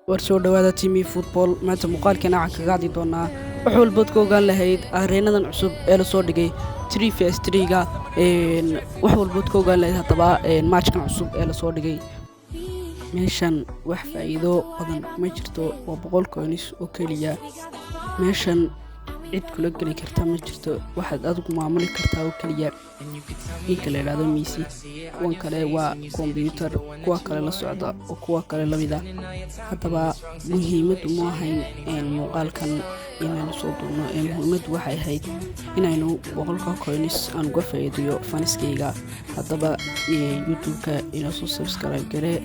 War soo dhawaada Timi Football. Maanta muuqaalkeena waxaan kaga hadli doonaa wax walbood ka ogaan lahayd areenadan cusub ee lasoo dhigay 3 vs 3-ga, wax walbood ka ogaan lahayd. Haddaba matchkan cusub ee lasoo dhigay meeshan wax faa'iido badan ma jirto, waa 100 coins oo keliya. Meeshan cid kula geli karta ma jirto, waxaad adigu maamuli kartaa oo keliya ninka la idhaahdo Messi. Kuwan kale waa kombyuutar, kuwa kale la socda oo kuwa kale lamida. Haddaba muhiimaddu ma ahayn muuqaalkan inaynu soo duubno ee muhiimaddu waxay ahayd inaynu 100-ka coins aan uga faa'iidayo fanskayga. Haddaba YouTube-ka inoo soo subscribe garee.